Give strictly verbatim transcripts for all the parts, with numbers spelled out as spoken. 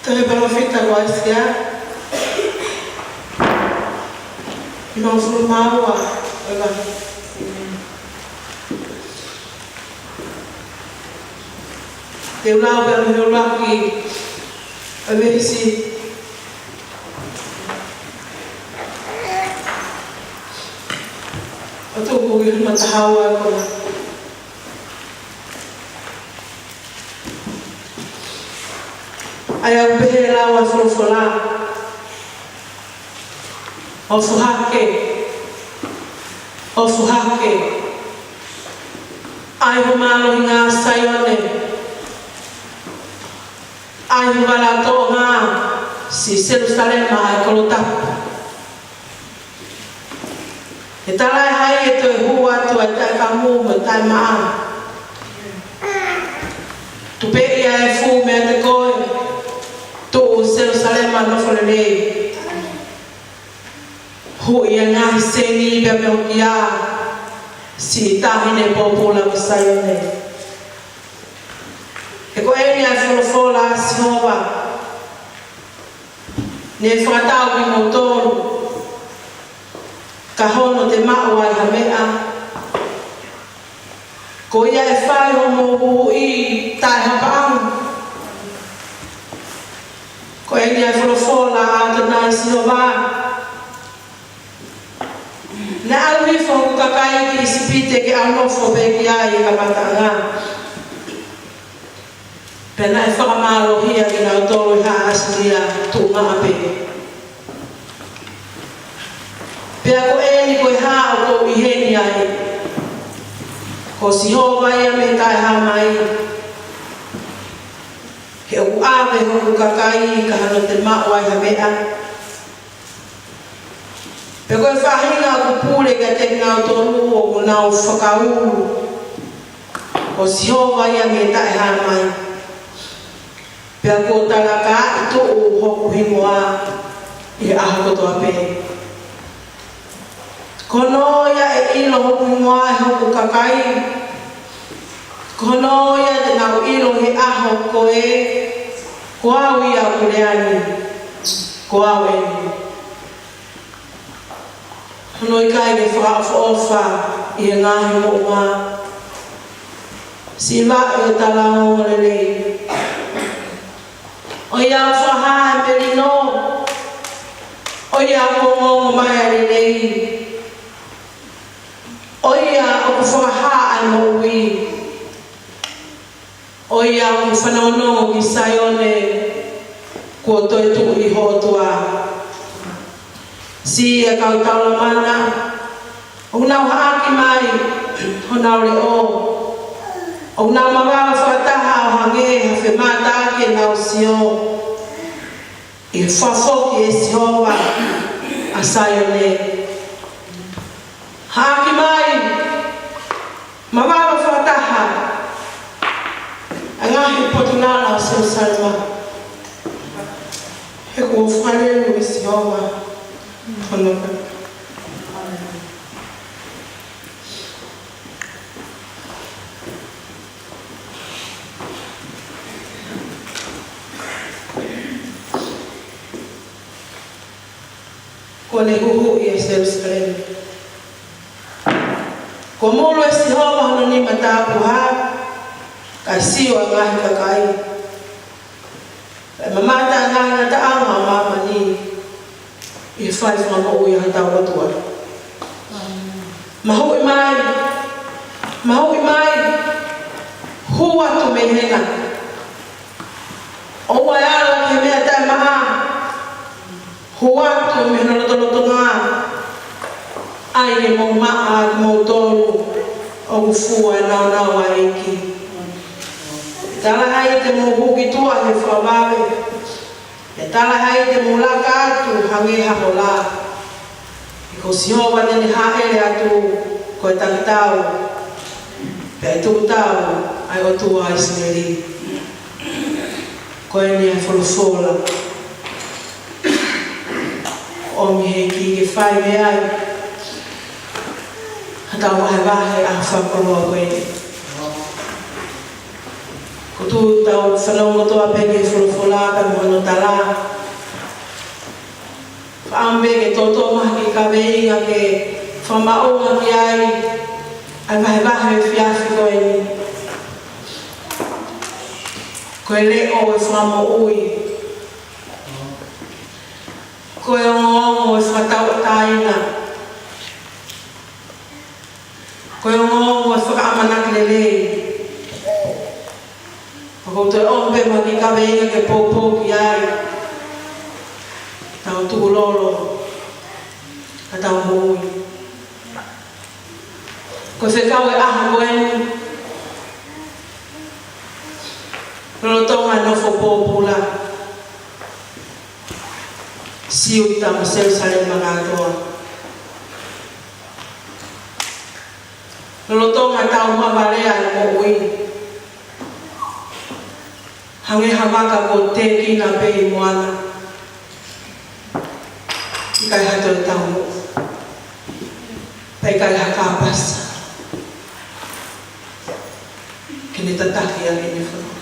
Tohi palōfita ko ʻAisea, nimangofulu mā ua, ʻo e vahe. Te u lau pē mei he ʻuluaki ʻo e veesi ʻo tuku ki he hongofulu mā ua ʻo e konga. ʻA ia ʻoku pehē ʻa e lau ʻa e folofola: ʻOfa hake, ʻofa hake, ʻa e mālohinga ʻo Saione, ʻa e vala toʻonga, siʻi Selusalema ʻa e kolo tapu. He talaʻehai ʻe toe hū atu ʻa e taʻekamu mo e taʻemaʻa. Tupeʻi ʻa e efu meiate koe, tuʻu Selusalema, nofo lelei. Huʻi ʻa e ngaahi sēniti pea mei hoku ʻā, siʻi taʻahine pōpula ko Saione. He ko eni ʻa e folofola ʻa Sihova, ne fakatau kimoutolu, ka hono te maʻu ai ha meʻa, ko ia ʻe fai hoʻomou huhuʻi taʻehapaʻanga. Ko eni ʻa e folofola ʻa ʻAtonai Sihova: Naʻa ku hifo hoku kakai ki ʻIsipite ke ʻalu ʻo nofo pē ki ai ʻi he kamataʻanga, pea naʻe fakamālohia kinautolu ʻi he haʻa ʻAsilia tuʻunga pē. Pea ko eni ko e hā ʻoku ou ʻi heni ai, ko Sihova ia mei taʻehāmai, he ʻoku ʻave hoku kakai ka hono te maʻu ai ha meʻa. Pea ko e faʻahinga ʻoku pule kiate kinautolu ʻoku nau fakaulu, ko Sihova ia mei taʻehāmai. Pea kuo talakaaʻi tuʻu hoku hingoa ʻi he ʻaho kotoa pē. Ko hono ʻoua ʻe ʻilo hoku hingoa ʻe hoku kakai. Ko hono ʻoua te nau ʻilo he ʻaho ko ē, ko au ia ʻoku lea ni, ko au eni. Hono ʻikai ke fakaʻofoʻofa ʻi he ngaahi moʻunga, siʻi vaʻe ʻo e talaongo lelei. ʻOku fakahā ʻa e melino, ʻoku ongoongo mai ʻa e lelei. ʻOku fakahā ʻa e moʻui. ʻOku fanongonongo ki Saione, kuo toetuʻu ho ʻOtua. Siʻi kau taulamana, ʻoku nau haʻaki mai honau leʻo. ʻOku nau mavahe fakataha ʻo hangē ha femātaaki ʻenau sio, ʻi he fakafoki ʻe Sihova ʻa Saione. Haʻaki mai, mavahe fakataha ʻa e ngaahi potu lala ʻo Selusalema. He kuo fakalelu ʻe Sihova hono kakai. Kuo ne huhuʻi ʻa Selusalema. Kuo mulu ʻe Sihova hono nima tāpuhā, kae sio ʻa e ngaahi kakai. Pea mamata ʻa e ngaahi ngataʻanga ʻo māmani ʻi he fai fakamoʻui ʻa hotau ʻOtua. Mahuʻi mai, mahuʻi mai, hū atu mei hena. ʻOua ʻe ala ki he meʻa taʻemaʻa. Hū atu mei hono lotolotonga, ʻai ke mou maʻa kimoutolu ʻoku fua ʻa e nāunau ʻa e ʻEiki. Talaʻehai te mou hū ki tuʻa he fakavave. Talaʻehai te mou laka atu hangē ha hola. He ko Sihova te ne hāʻele atu ko e takitau, pea ʻe tukutau ʻa e ʻOtua ʻo ʻIsileli. Ko eni ʻa e folofola ʻoku ʻomi ʻe he ʻEiki ke fai mei ai haʻatau vahevahe ʻa e fakakoloa ko eni. Ko Tau fanongo kotoa pē ki he folofola pea mo hono tala. Fakaʻamu pē ke tōtō mai ha kiʻi kaveinga ke fakamaʻunga ki ai ʻa e vahevahe ʻo e efiafi ko eni. Ko e leʻo ʻo e fakamoʻui. Ko e ongoongo ʻo e fakatauʻatāina. Ko e ongoongo ʻo e fakaʻamanaki lelei. Pea ʻoku ou toe ʻomi pē mo ha kiʻi kaveinga ke poupou ki ai. Tau tukulolo. Ka tau moʻui. Ko e fekau ʻo e ʻaho ko eni. Lolotonga e nofo pōpula Siuta mo Selusalema kātoa. Lolotonga e tau mavalea e moʻui. Hangē ha vaka kuo tēkina pē ʻi moana. ʻIkai ha toe tau moʻui. Pea ʻikai ha kāpasa ke ne tataki ʻa ʻene fonua.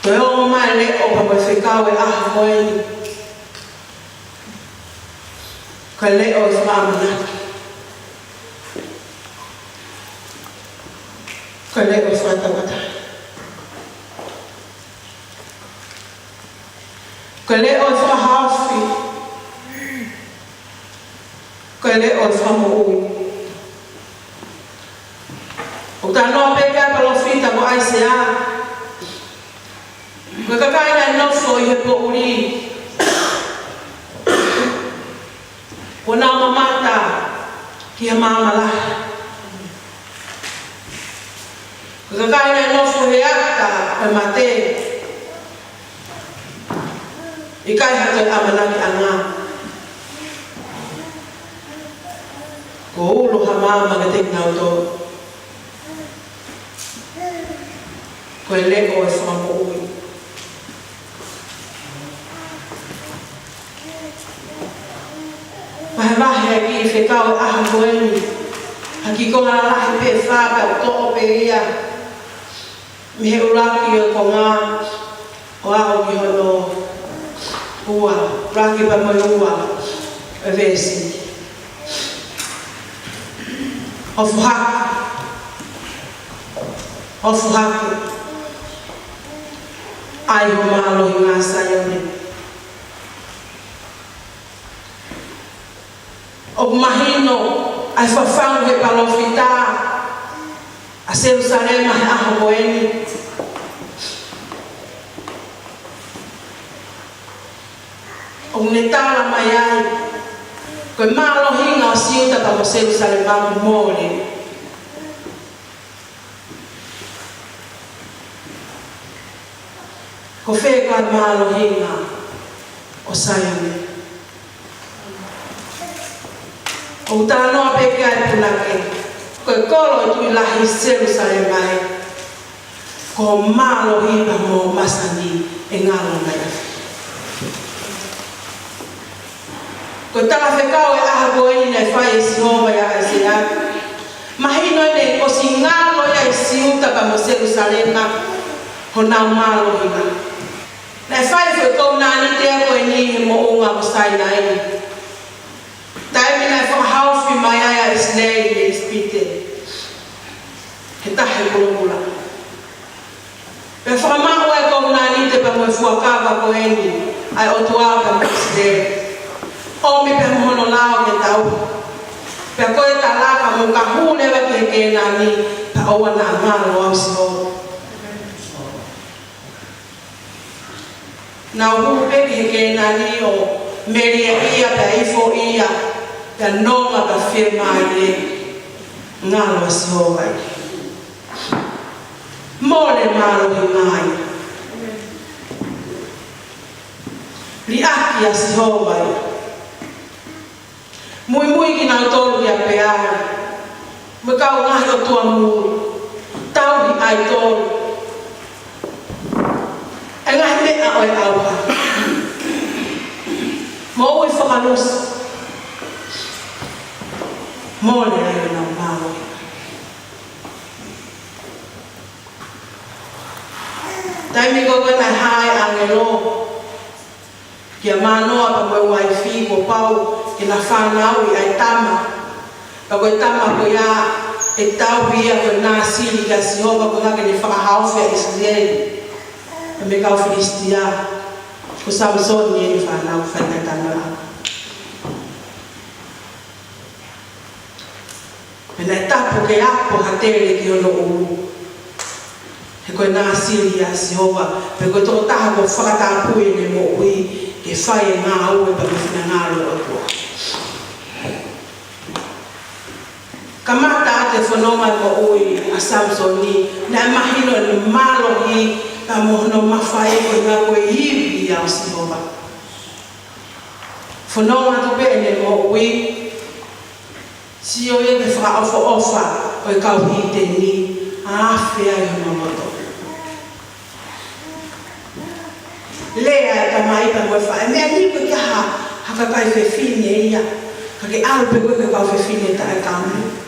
Toe ongo mai e leʻo pea mo e fekau ʻo e ʻaho ko eni. Ko e leʻo ʻo e fakaʻamanaki. Ko e leʻo ʻo e fakatauʻatāina. Ko e leʻo ʻo e fakahaofi. Ko e leʻo ʻo e fakamoʻui. ʻOku talanoa pē ki ai e palōfita ko ʻAisea. Ko e kakai naʻe nofo ʻi he poʻuli, kuo nau mamata ki he maama lahi. Ko e kakai naʻe nofo he ata ʻo e mate. ʻIkai ha toe ʻamanakiʻanga. Kuo ulo ha maama kiate kinautolu. Ko e leʻo ʻo e fakamoʻui. Vahevahe ʻa e kiʻi fekau ʻo e ʻaho ko eni. Ha kiʻi konga lalahi pē ʻe fā, pea u toʻo pē ia mei he ʻuluaki ʻo e konga ʻo aʻu ki hono ua, ʻuluaki pea mo e ua ʻo e veesi. ʻOfa hake. ʻOfa hake. ʻAi ho mālohinga Saione. ʻOku mahino ʻa e fafangu ʻe he palōfita ʻa Selusalema he ʻaho ko eni. ʻOku ne tala mai ai, ko e mālohinga ʻo Siuta pea mo Selusalema ʻoku mole. Ko fē ko ā e mālohinga ʻo Saione? ʻOku talanoa pē ki ai e punake, ko e kolo ʻo e Tuʻi Lahi Selusalema ē. Ko e mālohi pea mo e masani ʻe ngalo mai ʻi he afi. Ko e talafekau ʻo e ʻaho ko eni naʻe fai ʻe Sihova ʻia ʻAisea. Mahino ʻene ʻosi ngalo ia ʻi Siuta pea mo Selusalema honau mālohinga. Naʻe fai e foʻi kovinānite ko eni he moʻunga ko Sainai. Taimi naʻe fakahaofi mai ai ʻa ʻIsileli mei ʻIsipite he Tahi Pulopula. Pea fakamaʻu ʻa e kovinānite pea mo e fuakava ko eni ʻa e ʻOtua pea mo ʻIsileli. ʻOmi pea mo hono lao ke tau. Pea ko e tala ka mou ka hū leva ki he Kēnani, pea ʻoua naʻa ngalo au Sihova. Nau hū pē ki he Kēnani ʻo melie ia pea ifo ia, pea nonga pea fiemālie. Ngalo ʻa Sihova ia. Mole mālohinga ia. Liʻaki ʻa Sihova ia. Muimui kinautolu kia Peali, mo e kau ngaahi ʻotua muli, tauhi ʻaitoli, e ngaahi meʻa ʻo e ʻauha, moʻui fakalusi, mole ai honau mālohi. Taimi ko ē naʻe hā ai e ʻāngelo kia Mānoa pea mo e uaifi, kuo pau ke na fanauʻi ʻa e tama. Pea ko e tama ko ia ʻe tauhi ia ko e Nāsili kia Sihova, koeʻuhi ke ne fakahaofi ʻa ʻIsileli mei he kau Filisitia. Ko Samisoni ʻene fanauʻi, fai ki ai e tama. Pea naʻe tapu ke apo ha tele ki hono ʻulu, he ko e Nāsili ʻa Sihova, pea ko e tokotaha kuo fakatapui ʻene moʻui ke fai e ngāue pea mo e finangalo ʻo e ʻOtua. Kamata atu e fononga e moʻui ʻa Samisoni, naʻe mahino ʻene mālohi pea mo hono mafai, koeʻuhi ko e ivi ia ʻo Sihova. Fononga atu pē ʻene moʻui, sio ia ki he fakaʻofoʻofa ʻo e kau hīteni, afe ai hono loto. Lea e tamai pea mo e faʻē, meʻa ni ko e kiʻi ha, ha kakai fefine ia, ka ke ʻalu pē koe ki he kau fefine taʻekamu.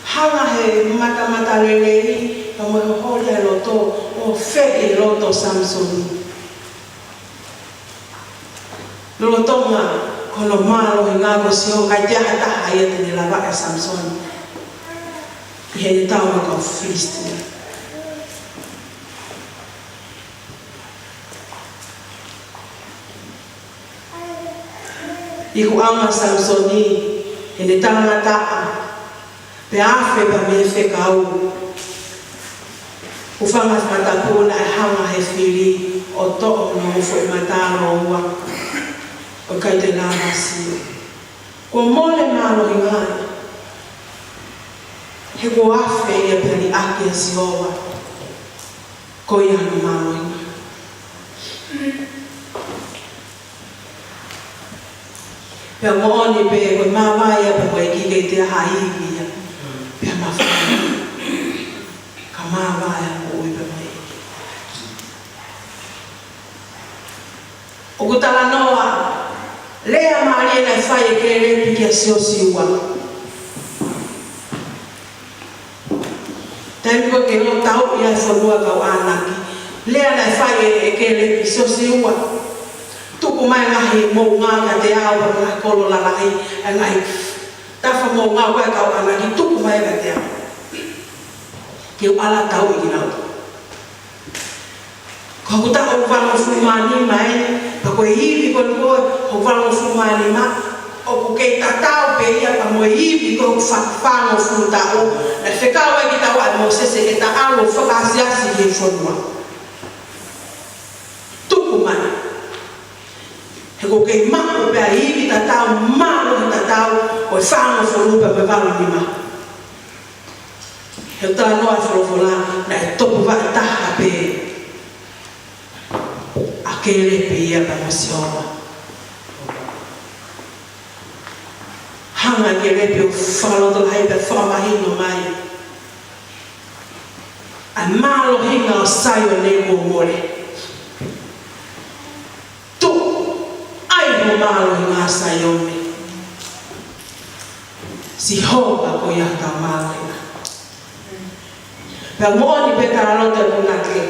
Hanga he matamatalelei pea mo e hoholi ʻa e loto ʻo feʻi e loto ʻo Samisoni. Lolotonga hono mālohinga ko Sihova, ʻikai toe ʻi ai ha taha ia te ne lavaʻi ʻa Samisoni ʻi heʻene tau mo e kau Filisitia. Ikuʻanga ʻa Samisoni heʻene talangataʻa, pea afe pea mei he fekau. Hūfanga he fakatapu, naʻe hanga he fili ʻo toʻo hono foʻi mata ʻe ua, ʻo ʻikai toe lava sio. Kuo mole mālohinga ia, he kuo afe ia pea liʻaki ʻa Sihova. Ko ia hono mālohinga. Pea moʻoni pē ko e māvae ia pea ko e ʻEiki, ʻikai toe ʻi ai ha ivi ia. Pea māvae. Ka māvae ʻa e moʻui pea mo e ʻEiki. ʻOku talanoa lea mālie naʻe fai ʻe Kēlepi kia Siosiua. Taimi ko ē ke ō tauʻi ai e fonua kau ʻAnaki, lea naʻe fai ʻe, ʻe Kēlepi, Siosiua, tuku mai e ngaahi moʻunga kiate au, ʻa e ngaahi kolo lalahi, ʻa e ngaahi tafa moʻunga ʻo e kau ʻAnaki, tuku mai kiate au, ke u ʻalu ʻo tauʻi kinautolu. Ko hoku taʻu ʻe valungofulu mā nima ē, pea ko e ivi ko eni ko ē hoku valungofulu mā nima, ʻoku kei tatau pē ia pea mo e ivi ko ē hoku fā, fāngofulu taʻu, naʻe fekau ai kitaua ʻe Mōsese ke ta ʻalu ʻo fakaasiasi ki he fonua. Tuku mai. He ʻoku kei maʻu pē ʻa e ivi tatau, mālohi tatau ʻo e fāngofulu pea mo e valu nima. He ʻoku talanoa e folofola, naʻe topuvaʻe taha pē ʻa Kēlepi ia pea mo Sihova. Hanga ʻe Kēlepi ʻo fakalotolahi pea fakamahino mai ʻa e mālohinga ʻo Saione kuo mole. Tuʻu ai ho mālohinga, Saione. Sihova ko ia hotau mālohinga. Pea moʻoni pē, talaloto e punake,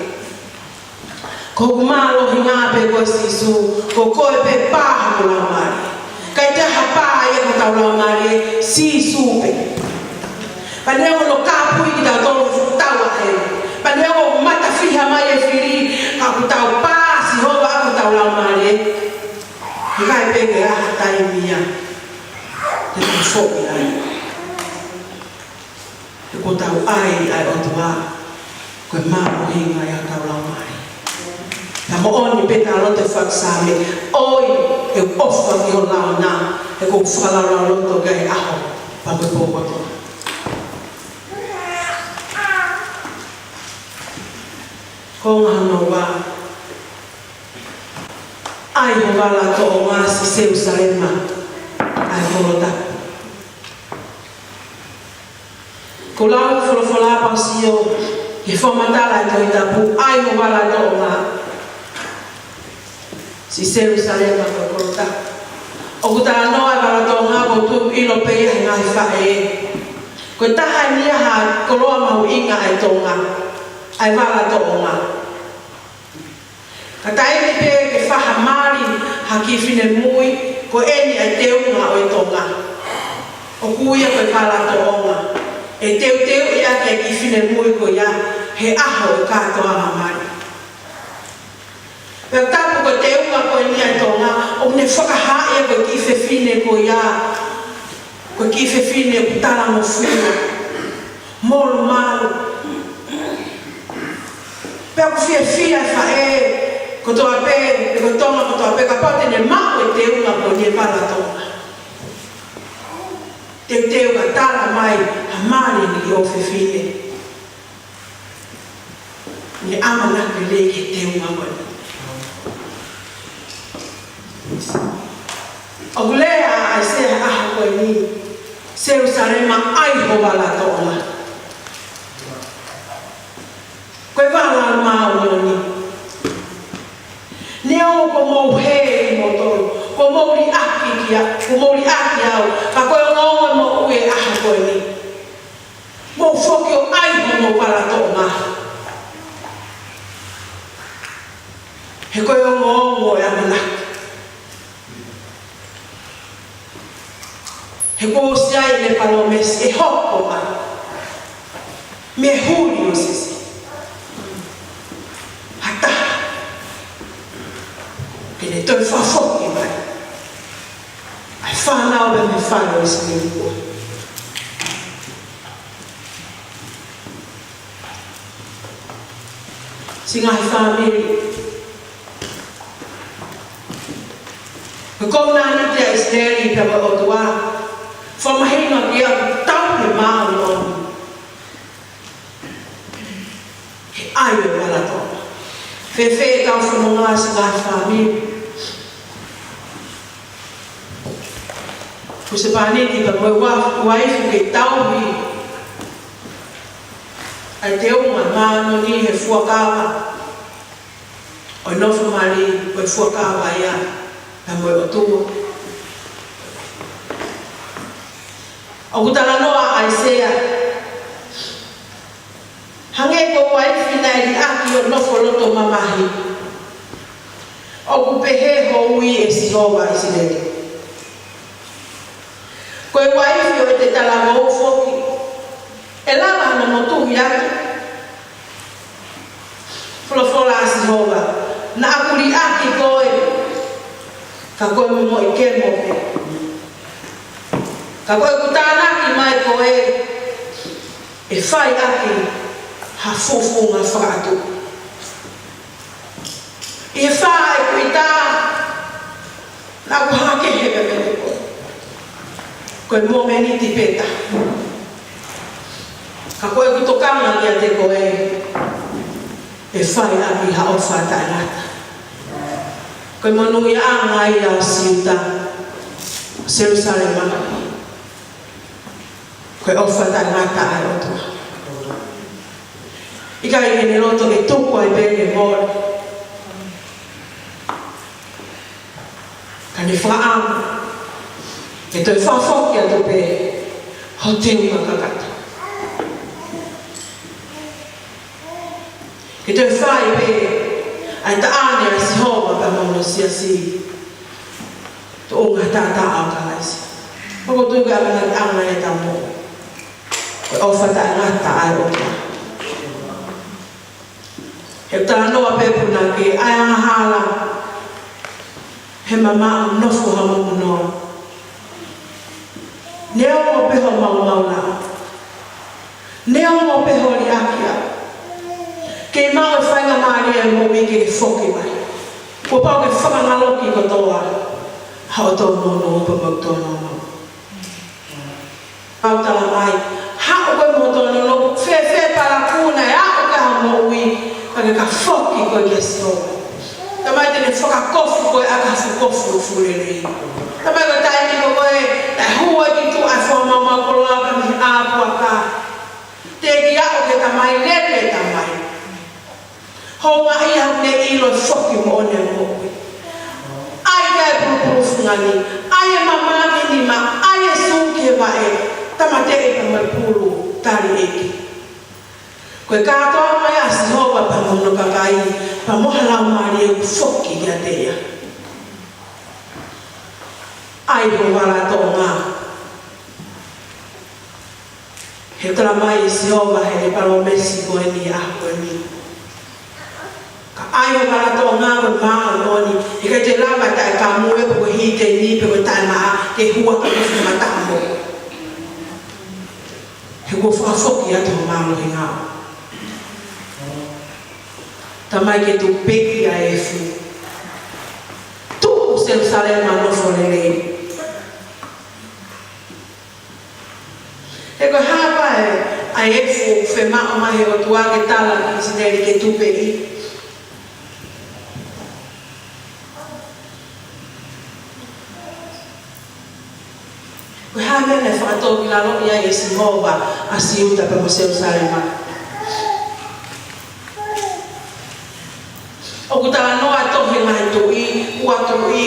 ko hoku mālohinga pē ko Sīsū, ko koe pē pā hoku laumālie. ʻIkai toe ʻi ai ha pā ia hotau laumālie, Sīsū pē. Pea neongo hono kāpui kitautolu ʻe he fuʻu tau ʻa heli, pea neongo ʻoku matafiha mai e fili, ka ʻoku tau pā ʻa Sihova ʻaki hotau laumālie. ʻIkai pē ke ʻi ai ha taimi ia te tau foki ai. He ʻoku tau ʻai ʻa e ʻOtua ko e mālohinga ia hotau laumālie. Pea moʻoni pē, talaloto e faʻu Saame, ʻoi, ʻe ʻofa ki ho launa, he ʻoku ou fakalaulauloto ki ai he ʻaho pea mo e pō kotoa. Konga hono ua, ʻai ho vala toʻonga, siʻi Selūsalema, ʻa e kolo tapu. Ko e lau e folofola, pea u sio ki he fakamatala ʻa e Tohi Tapu, ʻai ho vala toʻonga, siʻi Selūsalema, ko e kolo tapu. ʻOku talanoa e vala toʻonga, ʻoku tuʻu ʻilo pē ia he ngaahi faʻē. Ko e taha eni ia ha koloa mahuʻinga ʻa e Tonga, ʻa e vala toʻonga. Ka taimi pē ke fai ha mali ha kiʻi finemui, ko eni ʻa e teunga ʻo e Tonga. ʻOku ui ia ko e vala toʻonga. ʻE teuteuʻi ʻaki ʻa e kiʻi finemui ko ia he ʻaho ʻo e kātoanga mali. Pea tapu ko e teunga ko eni ʻa e Tonga, ʻoku ne fakahā ia ko e kiʻi fefine ko ia, ko e kiʻi fefine ʻoku talangofua, molumalu. Pea ʻoku fiefia e faʻē kotoa pē, pe ko e Tonga kotoa pē, kapau te ne maʻu e teunga ko eni e vala toʻonga. Teuteu ka tala mai ha mali ʻeni ki he fefine. Ne ʻamanaki lelei ki he teunga ko eni. ʻOku lea ʻa ʻAisea he ʻaho ko eni, Selusalema, ʻai ho vala toʻonga. Ko e vala māʻoniʻoni. Neongo kuo mou hē ʻi moutolu, kuo mou liʻaki kia, kuo mou liʻaki au, ka ko e ongoongo ʻo e moʻui he ʻaho ko eni. Mou foki ʻo ʻai homou vala toʻonga. He ko e ongoongo ʻo e ʻamanaki. He kuo ʻosi ʻi ai ʻene palōmesi ʻe hoko mai mei he huli ʻo Sēsē ha taha ke ne toe fakafoki mai ʻa e fānau mei he fale ʻo ʻIsileli. Siʻi ngaahi fāmili, ko e kovinānite ʻa ʻIsileli pea mo e ʻOtua, fakamahino ki ai ʻoku tauhi māʻoniʻoni. He ʻai ʻo e vala toʻonga. Fēfē ʻetau fononga, siʻi ngaahi fāmili? Ko e husepāniti pea mo e ua-, uaifi ke tauhi ʻa e teunga māʻoniʻoni he fuakava ʻo e nofo mali, ko e fuakava ia pea mo e ʻOtua. ʻOku talanoa ʻa ʻAisea, hangē ko e uaifi naʻe liʻaki ʻo nofo loto mamahi, ʻoku pehē ho ui, ʻe Sihova ʻo ʻIsileli. Ko e uaifi ʻo ʻete talavou foki, ʻe lava hano motuhi atu. Folofola ʻa Sihova, naʻa ku liʻaki koe, ka ko e momoʻi kemo pē. Ka ko ʻeku tānaki mai koe, ʻe fai ʻaki ha fuʻu founga fakaʻatuʻi. ʻI he fā ʻeku ʻita, naʻa ku hanga kehe pē meiate koe. Ko e mōmeniti pē taha. Ka ko ʻeku tokanga kiate koe, ʻe fai ʻaki ha ʻofa taʻengata. Ko e monūʻiaʻanga ia ʻo Siuta, Selusalema. Ko e ʻofa taʻengata ʻa e ʻOtua. ʻIkai ke ne loto ke tuku ai pē ke mole, ka ne fakaʻamu ke toe fakafoki atu pē ho teunga kakato. Ke toe fai pē ʻa e taʻane ʻa Sihova pea mo hono siasi, tuʻunga taʻataʻa ʻo Kalaisi. Pea ʻoku ou tui ko e ʻamanaki ʻanga ia ʻetau moʻui. Ko e ʻofa taʻengata ʻa e ʻOtua. He talanoa pē punake ʻa e angahala, he mamaʻo, nofo ha mumunoa. Neongo pē ho maumau na, neongo pē ho liʻaki au, kei maʻu e faingamālie ʻo e moʻui ke ke foki mai, kuo pau ke fakangaloki kotoa haʻo tōnounou pea mo ʻeku tōnounou. Pau tala mai, haʻu koe mo ho tōnounou, fēfē palakū naʻe aʻu ki ai hoʻo moʻui, ka ke ka foki koe kia Sihova. Tamai, te ne fakakofu koe ʻaki ha fuʻu kofu ʻoku fuʻu lelei. Tamai, ko e taimi ko ē naʻe hū ai ki tuʻa ʻa e foha maumau koloa pea mei he ʻā puaka, teʻeki aʻu ki he Tamai, lele Tamai. Houngaʻia ʻoku ne ʻilo e foki moʻoni ʻa e moʻui. ʻAi ki ai e pulupulu fungani, ʻai e mamahi nima, ʻai e sū ki he vaʻe, tāmateʻi pea mo e pulu, tali ʻEiki. Ko e kātoanga ia ʻa Sihova pea mo hono kakai, pea mo ha laumālie ʻoku foki kiate ia. ʻAi ho vala toʻonga. He talamai ʻe Sihova he palōmesi ko eni ʻa ko eni. Ka ʻai ho vala toʻonga ko e māʻoniʻoni, ʻe ʻikai te lava taʻe kamue pe ko e hiteni pe ko e taʻemaʻa ke hua ka ko e mataʻamo. He kuo fakafoki atu ho mālohinga. Talamai ke tupeʻi ʻa e efu. Tuʻu Selusalema nofo lelei. He ko e hā pē ʻa e efu ʻoku fiemaʻu mai he ʻOtua ke tala ki ʻIsileli ke tupeʻi? Ko e hā e meʻa naʻe fakatōkilaloʻi ai ʻe Sihova ʻa Siuta pea mo Selusalema? ʻOku talanoa e tohi Ngaahi Tuʻi, Ua Tuʻi,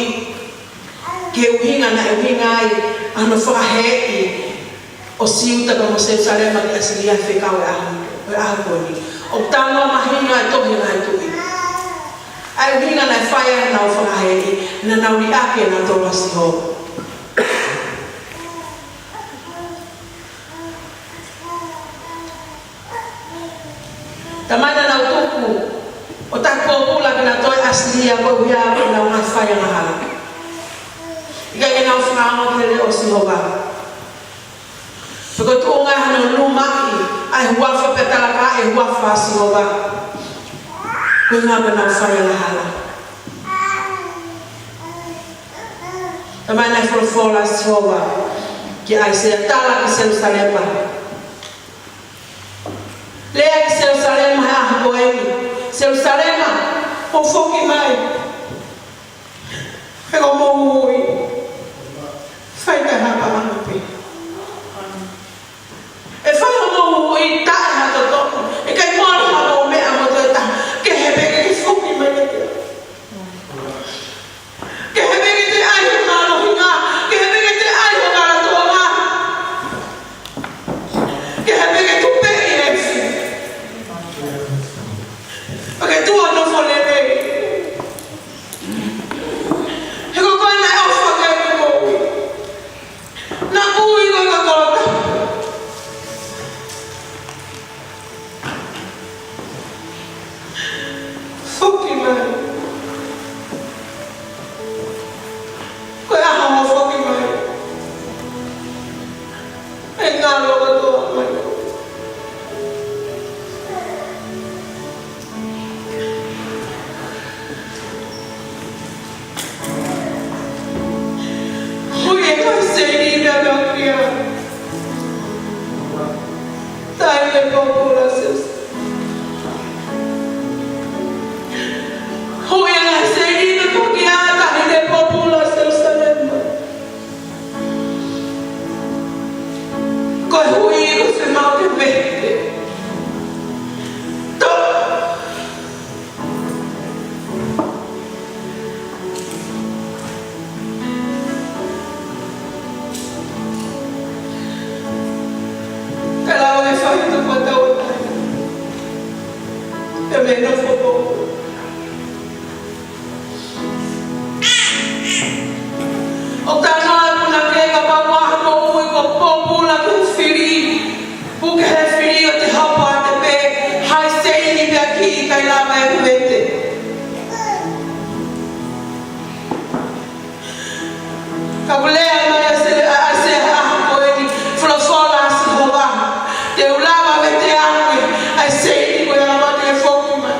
ki he ʻuhinga naʻe ʻuhinga ai ʻa hono fakaheeʻi ʻo Siuta pea mo Selusalema ki ʻAsilia he fekau ʻo e ʻaho, ʻo e ʻaho ko eni. ʻOku talanoa mahino e tohi Ngaahi Tuʻi ʻa e ʻuhinga naʻe fai ai ʻenau fakaheeʻi, naʻa nau liʻaki ʻenau tolo ʻa Sihova. Talamai naʻa nau tuku ʻo taki pōpula kinautolu ʻe ʻAsilia koeʻuhi ko ʻenau ngaahi fai angahala. ʻIkai ke nau fakaongo ki he leʻo ʻo Sihova. Pea ko e tuʻunga hono lumaʻi ʻa e huafa pea talakaaʻi e huafa ʻo Sihova. Koeʻuhi ko ʻenau fai angahala. Talamai naʻe folofola ʻa Sihova kia ʻAisea, tala ki Selusalema. Lea ki Selusalema he ʻaho ko eni. Selusalema, mou foki mai. He ko hoʻomou ui, fai taʻe ha paʻanga pē. ʻE fai hoʻomou ui taʻe ha totonu. ʻIkai mole haʻamou meʻa mo e tokotaha kehe pē ke foki mai kiate au. Kehe pē ke toe ʻai ho mālohinga, kehe pē ke toe ʻai ho vala toʻonga, kehe pē ke tupeʻi e efu. Pea ke tuʻu ʻo nofo lelei. He ko koe naʻe ʻofa ki ai ʻi hoʻomou ui. Naʻa ku ui koe ko e kolo tapu. Foki mai. Ko e ʻaho hoʻo foki mai, ʻe ngalo kotoa mai. Hui e ngaahi seini meʻa pea kia. Taʻe pōpula Selusalema. Hui e ngaahi seini meʻa pea kia, taʻe pōpula Selusalema. Ko e hui ko e fiemaʻu ke vete. Tō. Ka lava ke fai atu ʻa e tauʻatāina. Pea mei nofo pōpula. ʻOku talanoa atu naʻe ʻikai ke pau ha moʻui ko e pōpula ki he fili. Puke he fili ʻo te hapa ʻa te pē, hai seini pea ki ʻikai lava ʻe vete. Ka ʻoku lea mai ʻa Sele-, ʻa ʻAisea he ʻaho ko eni, folofola ʻa Sihova. Te u lava vete ange ʻa e seini ko ia ʻo te foki mai.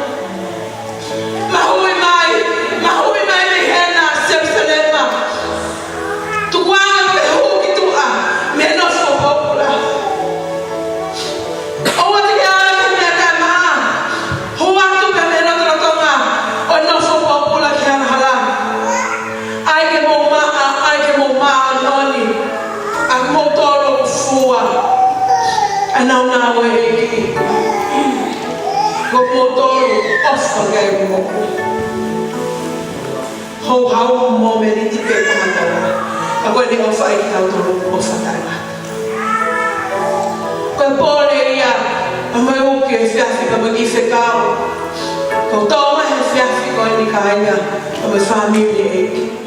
Mahuʻi mai, mahuʻi mai mei hena Selusalema. Tukuange pē hū ki tuʻa mei he nofo pōpula. ʻOua te ke ala ki he meʻa taʻemaʻa. Hū atu pē mei he lotolotonga ʻo e nofo pōpula ki he angahala. ʻAi ke mou maʻa, ʻai ke mou māʻoniʻoni. ʻA kimoutolu ʻoku fua ʻa e nāunau ʻo e ʻEiki. Ko kimoutolu ʻofa ki ai ʻoku moʻui. Houhau mo e mōmeniti pē kamata. Ka ko ʻene ʻofa ʻiate kitautolu ʻoku ʻofa taʻengata. Ko e pole ia Pea mo e uki e siasi, pea mo e kiʻi fekau. Ko e tō mai he siasi ko eni kāinga, pea mo e fāmili ē.